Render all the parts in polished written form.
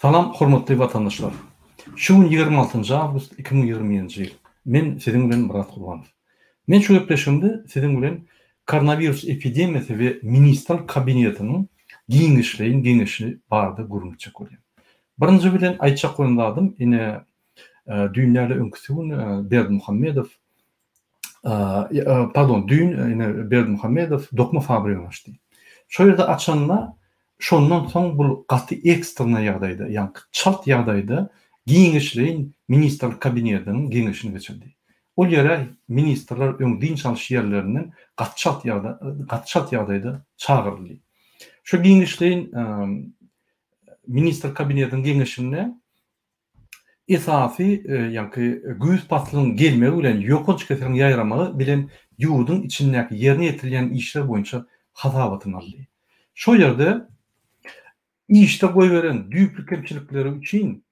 Salam hormatly watandaşlar! Şu gün 26 awgust 2021-nji ýyl. Men siziň bilen Myrat Gurbanow. Men şu gepleşigimde siziň bilen koronawirus epidemiýasy we Ministrler Kabinetiniň giňişleýin geňeşi barada gürrüň etjek bolýan. Birinji bilen aýtjak bolan zadym ine düýn däl öňküsi gün Berdimuhamedow pardon düýn ine Berdimuhamedow dokma fabrigini açdy. Şo ýerde açanda şondan soň bul gaty ekstrena ýagdaýda ýaňky çalt ýagdaýda giňişleýin Ministrler Kabinetiniň geňeşini geçirdi. Ol ýere ministrler öň dynç alyş ýerlerinden gaty çalt ýagda gaty çalt ýagdaýda çagyryldy. Şo giňişleýin Ministr Kabinetiniň geňeşinde esasy ýaňky güýz paslynyň gelmegi bilen ýokanç keseliň ýaýramagy bilen ýurduň içindäki ýerine ýetirilýän işler boýunça hasabatyny aldy. Şo ýerde işde goýberen düýpli kemçilikleri üçin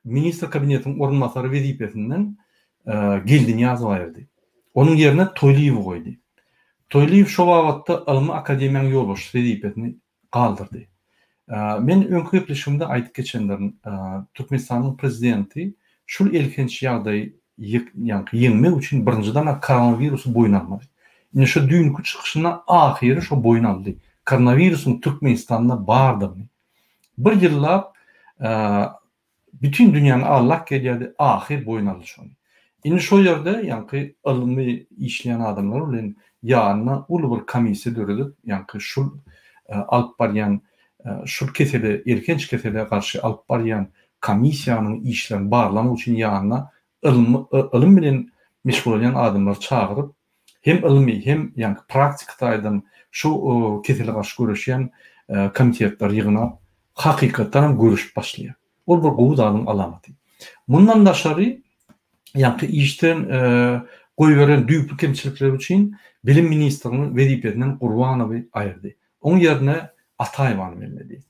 Ministr Kabinetiniň orunbasary wezipesinden Geldi Nyýazowy aýyrdy. Onuň ýerine Toýlyýewi goýdy. Toýlyýew şo babatda Ylmy akademiýanyň ýolbaşçysy wezipesini galdyrdy. Men öňki gepleşigimde aýdyp geçendirin, Türkmenistanyň prezidenti şul elhenç ýagdaýy ýaňky ýeňmek üçin birinjiden-ä koronawirusy boýun almaly. Indi şu düýnki çykyşynda ahyry şo boýun aldy. Koronawirusyň Türkmenistanda bardygyny. Bir ýyllap Bütin dünýäni aldap gelýärdi, ahyr boýun aldy şony. Indi şo ýerde ýaňky ylmy işleýän adamlar bilen ýanyna uly bir komissiýa döredip, ýaňky şul alyp barýan şul kesele, elhenç kesele garşy alyp barýan komissiýanyň işlerini barlamak üçin ýanyna ylmy ylym bilen meşgullanýan adamlary çagyryp, hem ylmy, hem ýaňky praktiki taýdan şu kesele garşy göreşýän komitetleri ýygnap, hakykatdan hem göreşip başlaýar. Ol bir gowy zadyň alamaty. Mundan daşary, ýaňky işden goýberen düýpli kemçilikleri üçin bilim ministriniň wezipesinden Gurbanowy aýyrdy. Oň ýerine Ataýewany belledi.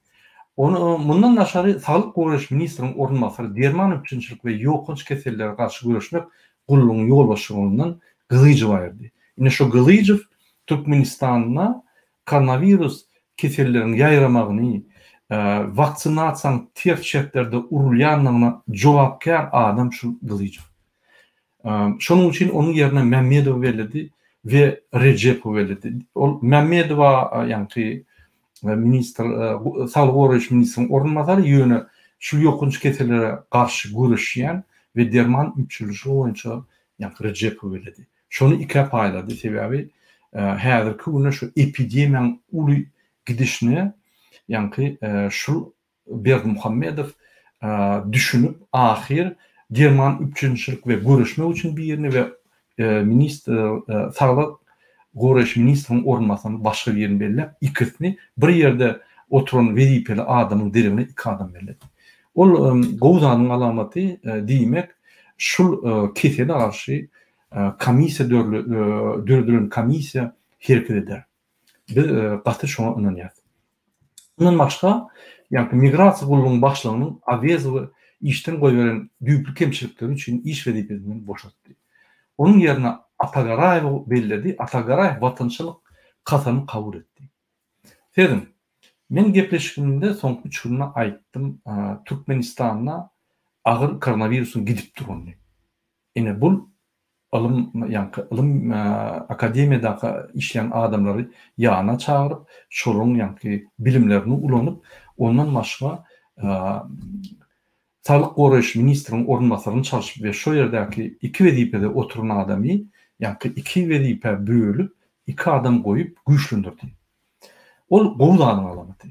Ony mundan daşary saglyk goraýyş ministriniň orunbasary, derman üpjünçilik we ýokanç kesellere garşy göreşmek gullugyň ýolbaşçylygyndan Gylyjowy aýyrdy. Ine şu Gylyjow Türkmenistanda koronawirus keselleriň ýaýramagyny, waksinasiýanyň ters şertlerde urulýandygyna jogapkär adam şu Gylyjow. Şonuň üçin onuň ýerine Mämmedowy belledi we Rejepowy belledi. Ol Mämmedowa ýaňky ministr, saglygy goraýyş ministriniň orunbasary, ýöne şu ýokanç kesellere garşy göreşýän we derman üpjünçiligi boýunça ýaňky Rejepowy belledi. Şony ikä paýlady, sebäbi häzirki günde şu epidemiýanyň uly gidişine ýaňky şul Berdimuhamedow düşünip ahyr derman üpjünçilik we göreşmek üçin birini we ministr saglyk goraýyş ministriniň orunbasaryny başga birini belläp ikisini bir ýerde oturan wezipeli adamyň deregine iki adam belledi. Ol gowy zadyň alamaty diýmek şul kesele garşy komissiýa döredilen komissiýa hereket eder. Biz gaty şoňa ynanýarys. Mundan başga, ýagny migrasiýa gullugynyň başlygynyň Awezowy işden goýberen düýpli kemçilikleri üçin iş wezipesinden boşatdy. Onuň ýerine Atagaraýewi belledi, Atagaraýew watançylyk kasamy kabul etdi. Sezin, men gepleşigimde soňky üç günde aýtdym, Türkmenistanda agyr koronawirusyň gidip duranyny. Ine bul ylym ýaňky ylym akademiýadaky işleýän adamlary ýanyna çagyryp, şolaryň ýaňky bilimlerini ulanyp, ondan başga saglyk goraýyş ministriniň orunbasaryny çalşyp we şo ýerdäki iki wezipede oturan adamy ýaňky iki wezipä bölüp, iki adam goýup güýçlendirdi. Ol gowy zadyň alamaty.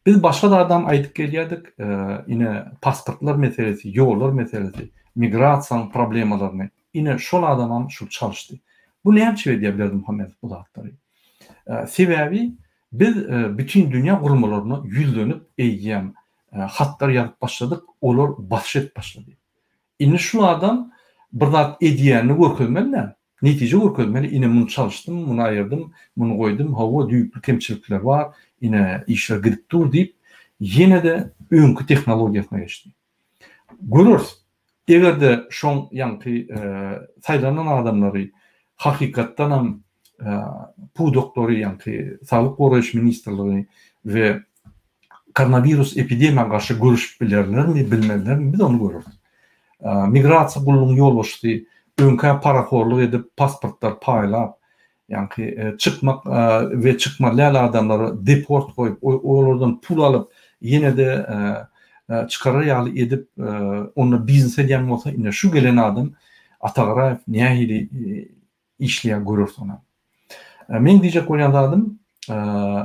Biz başga zadam aýdyp gelýärdik, ine pasportlar meselesi, ýollar meselesi, migrasiýanyň problemalaryny. Ine şol adamam şul çalyşdy. Bu näme üçin edýär Berdimuhamedow bu zatlary? Sebäbi biz bütin dünýä guramalaryna ýüzlenip eýýäm hatlar ýazyp başladyk, olar basyş edip başlady. Indi şul adam bir zat edýänini görkezmeli däl. Netije görkezmeli, ine muny çalyşdym, muny aýyrdym, muny goýdum, hawa düýpli kemçilikler bar, ine işler gidip dur diýip, ýene-de öňki tehnologiýasyna geçdi. Göreris, eger-de şoň ýaňky saýlanan adamlary hakykatdanam pudaklary ýaňky Saglyk goraýyş ministrligi we. Koronawirus epidemiýa garşy göreşip bilerlermi, bilmezlermi, biz ony göreris. Migrasiýa gullugynyň ýolbaşçysy öňkä parahorlyk edip, pasportlar paýlap, ýaňky çykmak we çykmaly däl adamlara deport goýup, olardan pul alyp, ýene-de çykarar ýaly edip, onda biznes edýän bolsa, ine şu gelen adam Ata Garaýew nähili işleýär göreris ony. Meň diýjek bolýan zadym,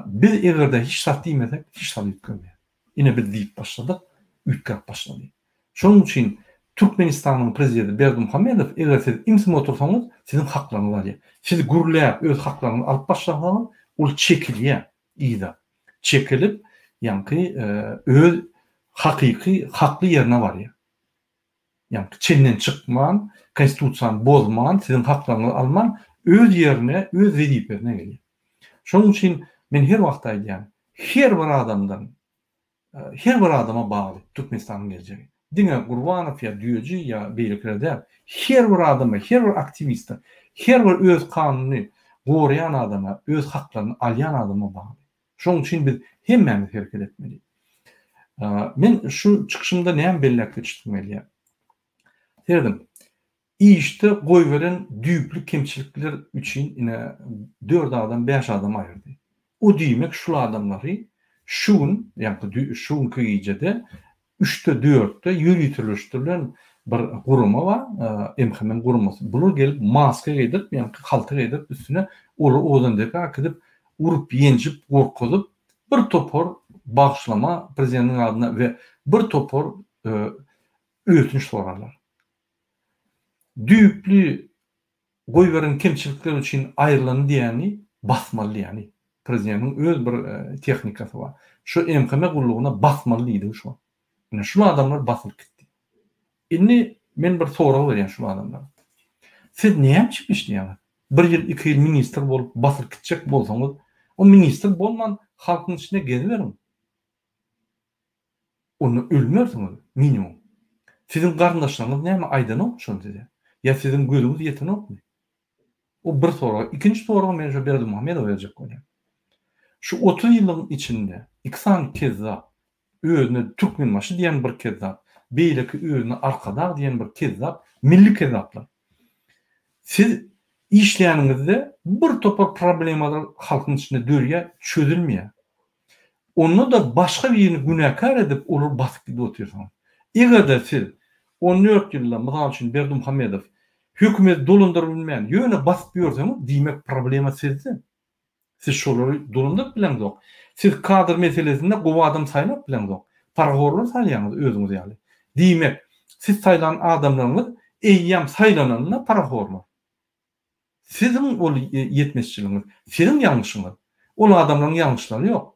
biz eger-de hiç zat diýmesek, hiç zat üýtgemeýär. Ine biz diýip başladyk, üýtgäp başlady. Şonuň üçin Türkmenistanyň prezidenti Berdimuhamedow eger siz ümsüm otursaňyz, siziň haklaryňyzy alýar. Siz gürläp öz haklaryňyzy alyp başlasaňyz, ol çekilýär yza. Çekilip, ýaňky öz hakyky hakly ýerine barýar. Ýaňky çenden çykman, konstitusiýany bozman, siziň haklaryňyzy alman, öz ýerine, öz wezipesine gelýär. Şonuň üçin men her wagt aýdýan, her bir adamdan, her bir adama bagly Türkmenistanyň geljegi. Diňe Gurbanow ýa Düýeji ýa beýlekiler däl. Her bir adama, her bir aktiwiste, her bir öz kanunyny goraýan adama, öz haklaryny alýan adama bagly. Şonuň üçin biz hemmämiz hereket etmeli. Men şu çykyşymda näme belläp geçisim gelýär? Serediň, işde goýberen düýpli kemçilikler üçin ine dört adam, bäş adam aýyrdy. O diýmek şul adamlary şu gün, ýagny şu günki gijede üçde, dörtde ýöriteleşdirilen bir gurama bar, MHM-iň guramasy. Bular gelip maska geýdirip, ýagny halta geýdirip üstüne olary Ozandepä äkidip, urup, ýenjip, gorkuzyp, bir topar bagyşlama prezidentiň adyna we bir topar ötünç sorarlar. Düýpli goýberen kemçilikler üçin aýrylany diýýäni basmaly diýýäni. Prezidentiň öz bir tehnikasy bar. Şu MHM gullugyna basmaly diýdigi şo. Ine şul adamlar basylyp gitdi. Indi men bir sorag berýän şul adamlara. Siz näme üçin işleýäňiz? Bir ýyl, iki ýyl ministr bolup basylyp gitjek bolsaňyz, o ministr bolman halkyň içinde geziberiň. Onda ölmersiňiz minimum. Siziň garyndaşlaryňyz näme aýdanokmy şony size? Ýa siziň gözüňiz ýetenokmy? O bir sorag. Ikinji soragy men şo Berdimuhamedowa berjek bolýan. Şu 30 ýylyň içinde iki sany kezzap, özüne Türkmenbaşy diýen bir kezzap, beýleki özüne Arkadag diýen bir kezzap, milli kezzaplar. Siz işläniňizde bir topar problemalar halkyň içinde dörýär, çözülmeýär. Onda-da başga birini günäkär edip, olary basyp gidip otyrsyňyz. Eger-de siz on dört ýylda, mysal üçin, Berdimuhamedow hökümeti dolandyryp bilmän, ýöne basyp ýörseňiz, diýmek, problema sizde. Siz şolary dolandyryp bileňzok. Siz kadr meselesinde gowy adam saýlap bileňzok. Parahorlary saýlaýaňyz özüňiz ýaly. Diýmek, siz saýlan adamlaryňyz eýýäm saýlananda parahorlar. Siziň ol ýetmezçiligiňiz, siziň ýalňyşyňyz. Ol adamlaryň ýalňyşlary ýok.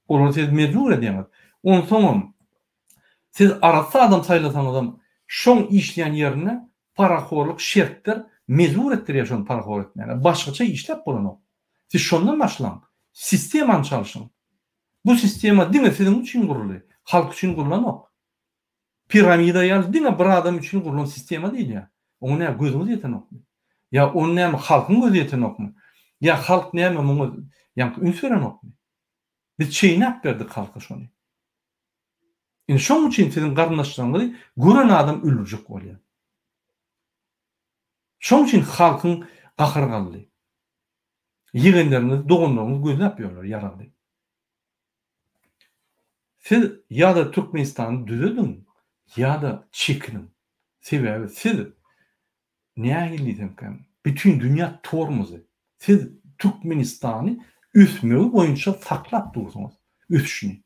Olary siz mejbur edýäňiz. Onsoňam siz arassa adam saýlasaňyzam şoň işleýän ýerinde parahorlyk şertler mejbur etdirýär şony parahor etmäne. Başgaça işläp bolanok. Siz şondan başlaň. Sistemany çalşyň. Bu sistema diňe siziň üçin guruldy. Halk üçin gurlanok. Piramida ýaly diňe bir adam üçin gurlan sistema diýilýär. Oňa näme gözüňiz ýetenokmy? Ýa ony näme halkyň gözi ýetenokmy? Ýa halk näme muňa ýaňky üns berenokmy? Biz çeýnäp berdik halka şony. Indi şoň üçin siziň garyndaşlaryňyzy gören adam öldürjek bolýar. Şoň üçin halkyň gahary galdy. Ýegenleriňizi, doganlaryňyzy gözläp ýörler ýaragly. Siz ýa-da Türkmenistany düzediň, ýa-da çekiliň. Sebäbi siz nähili diýsemkäm, bütin dünýä tormozy. Siz Türkmenistany ösmegi boýunça saklap dursuňyz, ösüşini.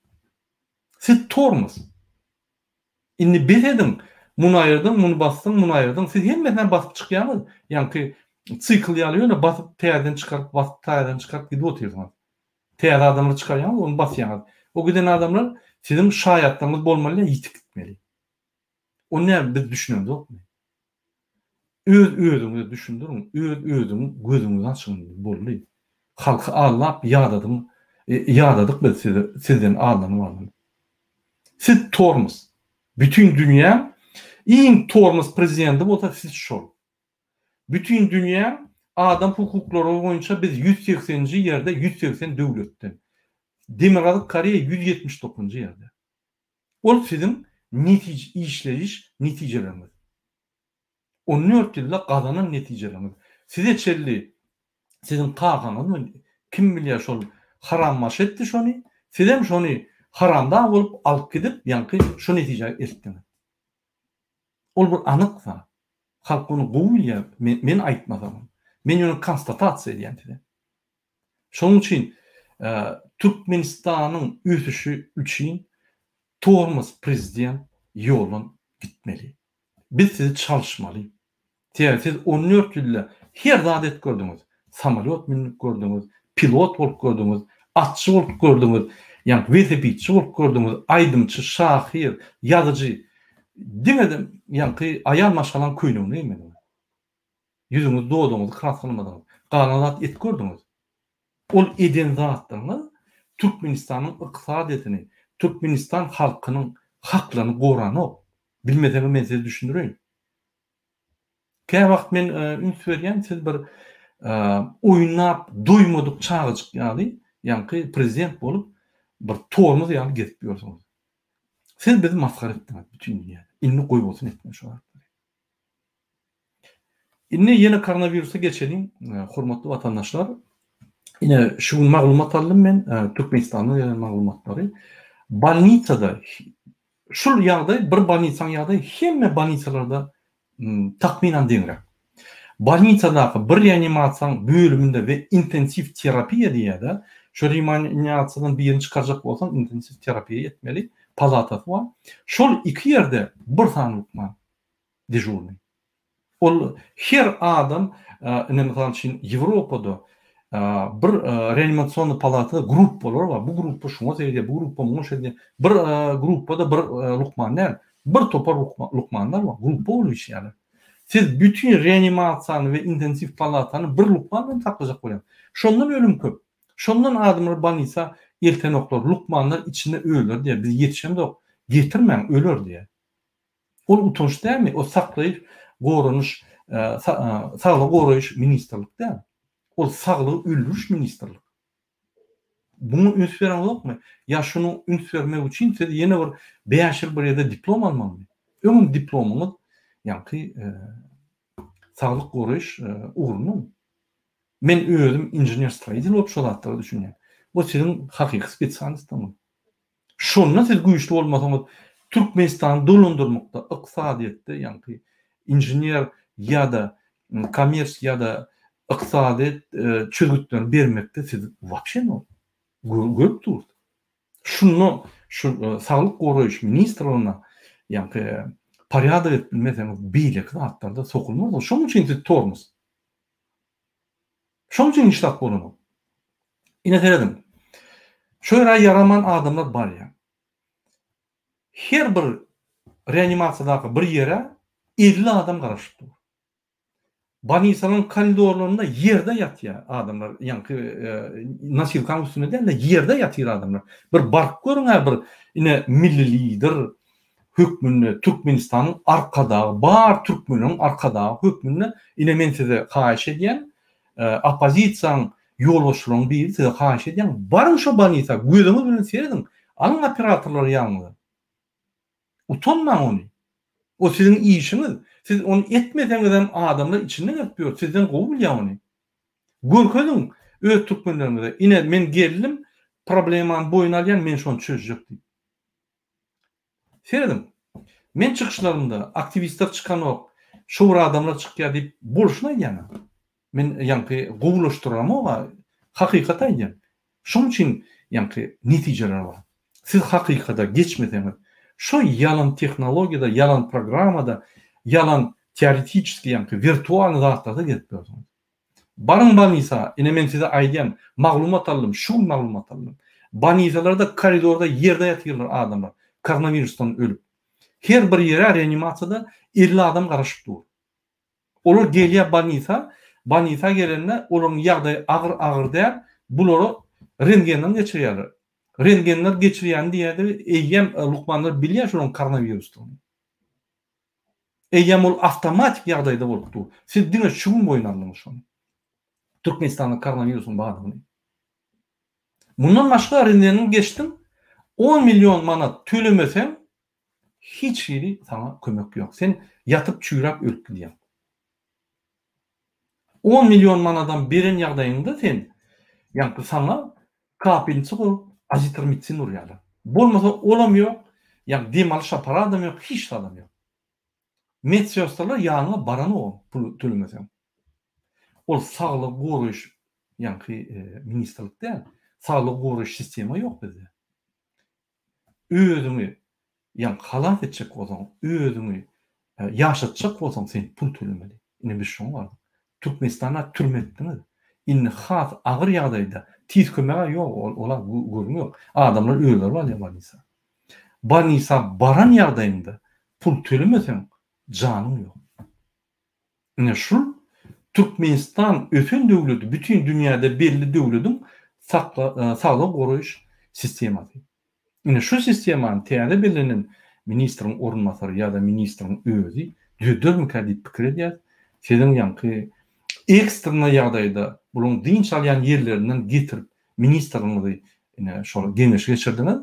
Siz tormoz. Indi bes ediň, muny aýyrdyň, muny basdyň, muny aýyrdyň, siz hemmesinem basyp çykýaňyz, ýaňky sikl ýaly ýöne basyp täzeden çykaryp, basyp täzeden çykaryp gidip otyrsyňyz. Täze adamlary çykarýaňyz, ony basýaňyz. O giden adamlar siziň şaýatlaryňyz bolmaly däl, ýitip gitmeli. Ony näme biz düşünemzokmy? Öz özüňize düşündiriň, öz özüňiň gözüňizi açyň indi, boldy. Halky aldap ýadadyň, ýadadyk biz sizi, sizden aldanyp aldanyp. Siz tormos. Bütin dünýäň iň tormos prezidenti bolsa siz şol. Bütin dünýäň adam hukuklary boýunça biz 180-nji ýerde 180 döwletden. Demirgazyk Koreýa 179-njy ýerde. Ol siziň netij işleýiş netijeleriňiz. On dört ýylda gazanan netijeleriňiz. Size çenli siziň kakaňyzmy kim bilýär şol harambaşy etdi şony, sizem şony haramdag bolup alyp gidip ýaňky şu netijä eltdiňiz. Ol bir anyk zat. Halk ony gowy bilýär, men aýtmasamam. Men ýöne konstatasiýa edýän size. Şonuň üçin Türkmenistanyň ösüşi üçin tormoz prezident ýoldan gitmeli. Biz sizi çalyşmaly. Sebäbi siz on dört ýylda her zat edip gördüňiz. Samolýot münüp gördüňiz, pilot bolup gördüňiz, atçy bolup gördüňiz, ýa welosipedçi bolup gördüňiz, aýdymçy, şahyr, ýazyjy. Diňe-de ýaňky aýal maşgalaň köýnegini geýmediňiz. Ýüzüňizi, dodagyňyzy kraskalamadyňyz. Galan zat et gördüňiz. Ol eden zatlaryňyz Türkmenistanyň ykdysadyýetini, Türkmenistan halkynyň haklaryny goranok. Bilmeseňiz men size düşündireýin. Käwagt men üns berýän siz bir oýnap doýmadyk çagajyk ýaly ýaňky prezident bolup bir tormoz ýaly gezip ýörsüňiz. Siz bizi masgara etdiňiz bütin dünýäde. Indi goýbolsun etmäň şu zatlary. Indi ýene koronawirusa geçeliň, hormatly watandaşlar. Ine şu gün maglumat aldym men, Türkmenistandan gelen maglumatlary. Bolnisada şul ýagdaý bir bolnisaň ýagdaýy hemme bolnisalarda takmynan deňräk. Bolnisadaky bir reanimasiýaň bölüminde we intensiw terapiýa diýýär-de, şo reanimasiýadan birini çykarjak bolsaň intensiw terapiýa etmeli, palatasy bar. Şol iki ýerde bir sany lukman. Dežurnyý. Ol her adam, ine mysal üçin Ýewropada bir reanimasionnyý palatada gruppalar bar. Bu gruppa şuňa seredýär, bu gruppa muňa seredýär. Bir gruppada bir lukman däl, bir topar lukmanlar bar, gruppa bolup işleýärler. Siz bütin reanimasiýany we intensiw palatany bir lukman bilen saklajak bolýaňyz. Şondan ölüm köp. Şondan adamlar bolnisa eltenoklar, lukmanlar içinde öler diýýär, biz ýetişemzok, getirmäň, öler diýýär. Ol utanç dälmi? O saklaýyş, goranyş, saglygy goraýyş ministrlik däl. Ol saglygy öldüriş ministrlik. Muňa üns bereňzokmy? Ýa şuny üns bermek üçin siz ýene bir bäş ýyl bir ýerde diplom almalymy? Öňem diplomyňyz ýaňky saglyk goraýyş ugrundan. Men özüm inžener-stroitel bolup şo zatlara düşünýän. Bu siziň hakyky spesialistligiňiz. Şonda siz güýçli bolmasaňyz Türkmenistany dolandyrmakda, ykdysadyýetde ýaňky inžener ýa-da kommersiýa ýa-da ykdysadyýet çözgütlerini bermekde siz wapşe nol. Görüp durus. Şunda şu saglyk goraýyş ministrliginde ýaňky porýadok edip bilmeseňiz beýleki zatlarda sokulmaz. Şonuň üçin siz tormoz. Şoň üçin hiç zat bolanok. Ine serediň. Şu ýere ýaraman adamlar barýar. Her bir reanimasiýadaky bir ýere 50 adam garaşyp dur. Bolnisanyň koridorlarynda ýerde ýatýar adamlar, ýaňky nosilkanyň üstünde däl-de, ýerde ýatyr adamlar. Bir baryp görüň-ä bir ine milli lider hökmünde Türkmenistanyň Arkadagy, bar türkmeniň Arkadagy hökmünde ine men size haýyş edýän, oppozisiýaň ýolbaşçylaryň biri size haýyş edýän, baryň şo bolnisa, gözüňiz bilen serediň, alyň operatorlary ýanyňyza. Utanmaň ony. O siziň işiňiz. Siz ony etmeseňizem adamlar içinden gelip ýör, sizden gowy bilýär ony. Görkeziň öz türkmenleriňize, ine men geldim, problemany boýun alýan, men şony çözjek diýip. Serediň, men çykyşlarymda aktiwistler çykanok, şo bir adamlar çykýar diýip bolşuny aýdýan-a. Men ýaňky gowulaşdyramok-a, hakykaty aýdýan. Şoň üçin ýaňky netijeler bar. Siz hakykata geçmeseňiz, şo ýalan tehnologiýada, ýalan programmada, ýalan teoretiçeskiý ýaňky wirtualnyý zatlarda gezip ýörsüňiz. Baryň bolnisa, ine men size aýdýan, maglumat aldym, şu gün maglumat aldym. Bolnisalarda koridorda ýerde ýatyrlar adamlar, koronawirusdan ölüp. Her bir ýere reanimasiýada 50 adam garaşyp dur. Olar gelýär bolnisa, bolnisa gelende olaryň ýagdaýy agyr agyr däl, bulary rentgenden geçirýärler. Rentgenler geçirýäni diýýärdi, eýýäm lukmanlar bilýär şolaryň koronawirusdygyny. Eýýäm ol awtomatik ýagdaýda bolup dur. Siz diňe şu gün boýun aldyňyz şony. Türkmenistanda koronawirusyň bardygyny. Mundan başga rentgeniňi geçdiň, on million manat tölemeseň, hiç hili saňa kömek ýok. Sen ýatyp çüýräp ölüp gidýäň. On million manadam beren ýagdaýyňda sen, ýaňky saňa kapelnitsa goýup azitromitsin urýarlar. Bolmasa olam ýok, ýaňky dem alyş apparadam ýok, hiç zadam ýok. Medsestalar ýanyňa baranogam pul tölemeseň. Ol saglygy goraýyş ýaňky ministrlik däl. Saglygy goraýyş sistema ýok bizde. Özüňi ýaňky halas etjek bolsaň, özüňi ýaşatjak bolsaň sen pul tölemeli. Ine biz şoňa bardyk. Türkmenistana türme etdiňiz. Indi has agyr ýagdaýda tiz kömeg-ä ýok, ol-a gürrüň ýok. Adamlar özleri barýar bolnisa. Bolnisa baran ýagdaýyňda pul tölemeseň janyň ýok. Ine şul Türkmenistan ösen döwleti bütin dünýäde belli döwlediň saglygy goraýyş sistemasy. Ine şu sistemany täze bellenen ministriň orunbasary ýa-da ministriň özi düzedermikä diýip pikir edýäs. Siziň ýaňky ekstrena ýagdaýda bulaň dynç alýan ýerlerinden getirip ministriňizi ine şol geňeşi geçirdiňiz.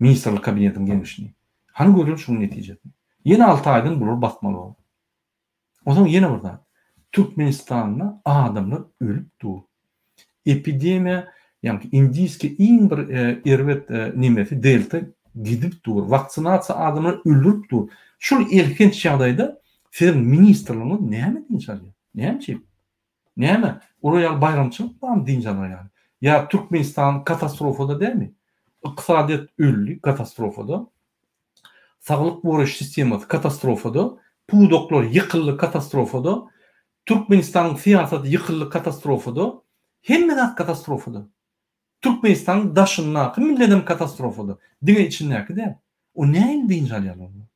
Ministrler kabinetiniň geňeşini. Hany göreli şuň netijesini. Ýene alty aýdan bular basmaly bolar. Onsoň ýene bir zat. Türkmenistanda adamlar ölüp dur. Epidemiýa, ýagny indiýski iň bir erbet nemesi delta gidip dur. Waksinasiýa adamlary öldürip dur. Şul elhenç ýagdaýda siziň ministrligiňiz näme dynç alýar? Näme üçin? Näme, olar ýaly baýramçylyk barmy dynç alar ýaly? Ýa Türkmenistan katastrofada dälmi? Ykdysadyýet öldi katastrofada. Saglyk goraýyş sistemasy katastrofada, pudaklar ýykyldy katastrofada, Türkmenistanyň syýasaty ýykyldy katastrofada, hemme zat katastrofada. Türkmenistanyň daşyndaky milledem katastrofada, diňe içindäki däl. O nähili dynç alýarlar olar?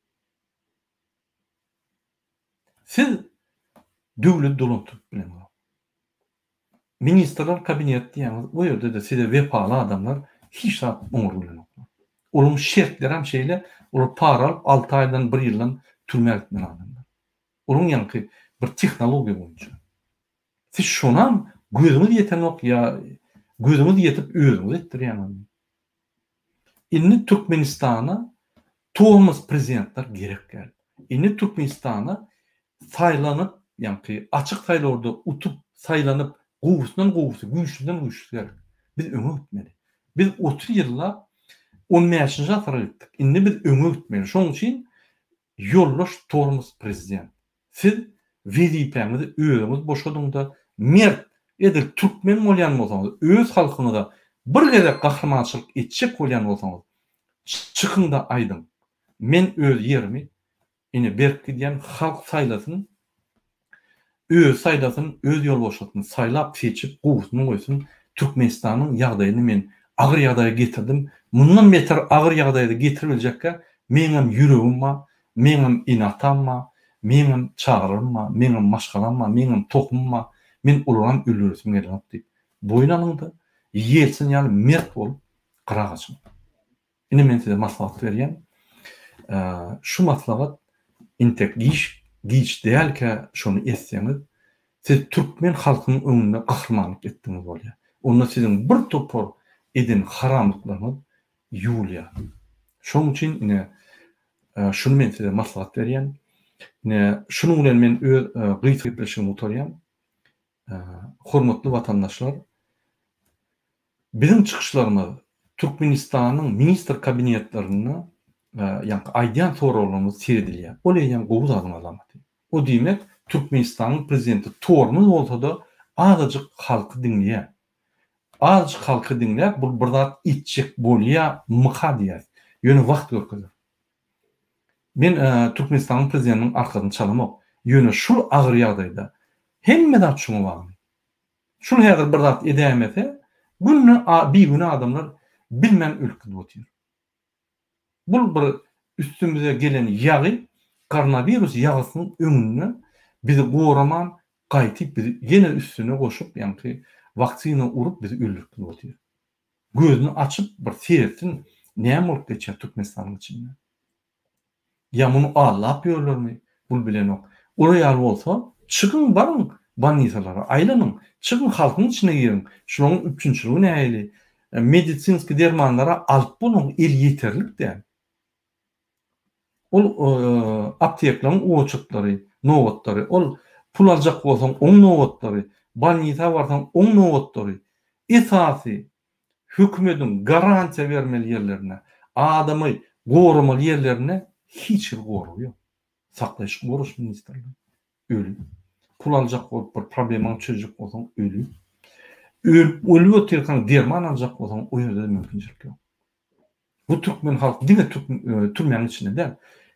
Siz döwleti dolandyryp bileňzok. Ministrler kabineti diýýäňiz, o ýerde-de size wepaly adamlar hiç zat oňaryp bilenoklar. Olaryň şertlerem şeýle, olar para alyp alty aýdan, bir ýyldan türmä gitmeli adamlar. Olaryň ýaňky bir tehnologiýa boýunça. Siz şonam gözüňiz ýetenok ýa gözüňiz ýetip özüňiz etdirýäňizmi? Indi Türkmenistana tormoz prezidentler gerek däl. Indi Türkmenistana saýlanyp, ýaňky açyk saýlawda utup, saýlanyp, gowusyndan gowusy, güýçlüden güýçlüsi gerek. Biz öňe gitmeli. Biz 30 ýyllap on bäşinji asyra gitdik. Indi biz öňe gitmeli. Şonuň üçin ýoldaş tormoz prezident. Siz wezipäňizi özüňiz boşadyňda mert edil türkmen bolýan bolsaňyz öz halkyňyza bir gezek gahrymançylyk etjek bolýan bolsaňyz çykyňda aýdyň men öz ýerimi ine berip gidýän halk saýlasyn özi saýlasyn öz ýolbaşçysyny saýlap seçip gowusyny goýsun Türkmenistanyň ýagdaýyny men agyr ýagdaýa getirdim mundan beter agyr ýagdaýda getiribiljekkä meňem ýüregim bar Meňem ene-atam bar, meňem çagalarym bar, meňem maşgalam bar, meňem tohumym bar, men olaram öldüresim gelenok diýip, boýun alyň-da, Ýeltsin ýaly mert bolup, gyra gaçyň. Ine men size maslahat berýän. Şu maslahat intek giç, giç dälkä şony etseňiz, siz türkmen halkynyň öňünde gahrymanlyk etdiňiz bolýar. Onda siziň bir topar eden haramlyklaryňyz ýuwulýar. Şonuň üçin ine şuny men size maslahat berýän. Ine şunuň bilen men öz gysga gepleşigimi gutarýan. Hormatly watandaşlar, biziň çykyşlarymyz Türkmenistanyň ministr kabinetlerinde ýaňky aýdýan soraglarymyz seredilýär. Ol eýýäm gowy zadyň alamaty. O diýmek, Türkmenistanyň prezidenti tormoz bolsa-da azajyk halky diňleýär. Azajyk halky diňläp bul bir zat etjek bolýa myka diýýäs. Ýöne wagt görkezer. Men Türkmenistanyň prezidentiniň arkasyny çalamok. Ýöne şul agyr ýagdaýda hemme zat şuňa bagly. Şul häzir bir zat edäýmese günde bigünä adamlar bilmän ölüp gidip otyr. Bul bir üstümize gelen ýagy koronawirus ýagysynyň öňünde bizi goraman gaýtyp bizi ýene üstüne goşup ýaňky waksina urup bizi öldürip gidip otyr. Gözüni açyp bir seretsin näme bolup geçýär Türkmenistanyň içinde. Ýa muny allap ýörlermi bul bilenok. Olar ýaly bolsa çykyň baryň bolnisalara aýlanyň çykyň halkyň içine giriň şularyň üpjünçiligi nähili. medisinski dermanlara alyp bolan elýeterlik däl. Ol apteklaryň oçurtlary, nobatlary, ol pul aljak bolsaň oň nobatlary, bolnisa barsaň oň nobatlary. Esasy hökümediň garantiýa bermeli ýerlerinde, adamy goramaly ýerlerinde hiç hili gorag ýok. Saklaýyş goraş ministrligi öli. Pul aljak bolup bir problemaňy çözjek bolsaň öli. Ölüp ölüp otyrkaň derman aljak bolsaň o ýerde-de mümkinçilik ýok. Bu türkmen halky diňe türmäň içinde däl.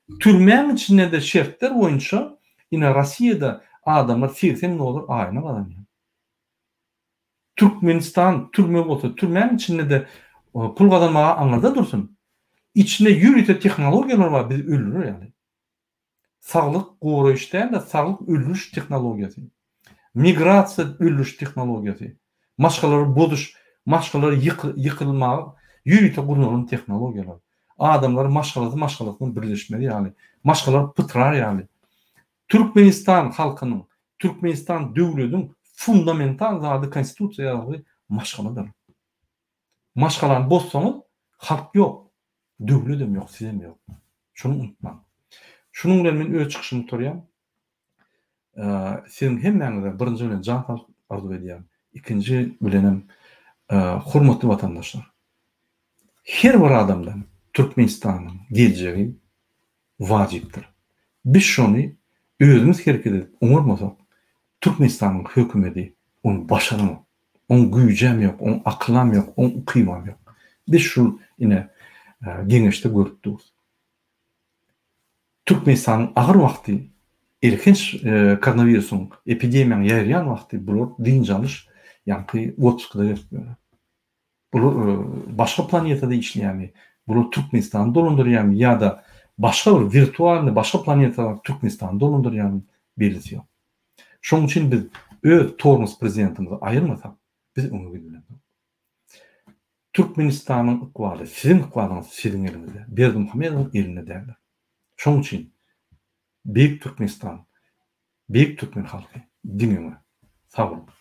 Türmäň içinde-de şertler boýunça ine Rossiýada adamlar 80 dollar aýyna gazanýar. Türkmenistan türme bolsa türmäň içinde-de pul gazanmaga aňyrda dursun. Içinde ýörite tehnologiýalar bar bizi öldürer ýaly. Saglyk goraýyş däl-de, saglyk öldüriş tehnologiýasy. Migrasiýa öldüriş tehnologiýasy. Maşgalalary bozuş, maşgalalary ýykylmaga ýörite gurnalan tehnologiýalar. Adamlar maşgalasy maşgalasyna birleşmez ýaly, maşgalalar pytrar ýaly. Türkmenistan halkynyň, Türkmenistan döwlediň fundamental zady konstitusiýa ýazgy maşgaladyr. Maşgalany bozsaňyz halk ýok, döwledem ýok, sizem ýok. Şuny unutmaň. Şunuň bilen men öz çykyşymy gutarýan. Siziň hemmäňize birinji bilen jan saglyk arzuw edýän. Ikinji bilenem hormatly watandaşlar. Her bir adamdan Türkmenistanyň geljegi wajypdyr. Biz şony özümiz hereket edip oňarmasak, Türkmenistanyň hökümedi ony başaranok. Oň güýjem ýok, oň akylam ýok, oň ukybam ýok. Biz şul ine geňeşde görüp durus. Türkmenistanyň agyr wagty, elhenç koronawirusyň, epidemiýanyň ýaýraýan wagty bular dynç alyş, ýaňky otpuskada gezip ýörler. Bular başga planetada işleýärmi? Bular Türkmenistany dolandyrýarmy ýa-da başga bir wirtualnyý başga planetada Türkmenistany dolandyrýarmy bellisi ýok. Şonuň üçin biz öz tormoz prezidentimizi aýyrmasak, biz öňe gidibilemzok. Türkmenistanyň ykbaly, siziň ykbalyňyz siziň eliňizde, Berdimuhamedowyň elinde däldir. Şonuň üçin Beýik Türkmenistan, beýik türkmen halky diňe öňe. Sag boluň.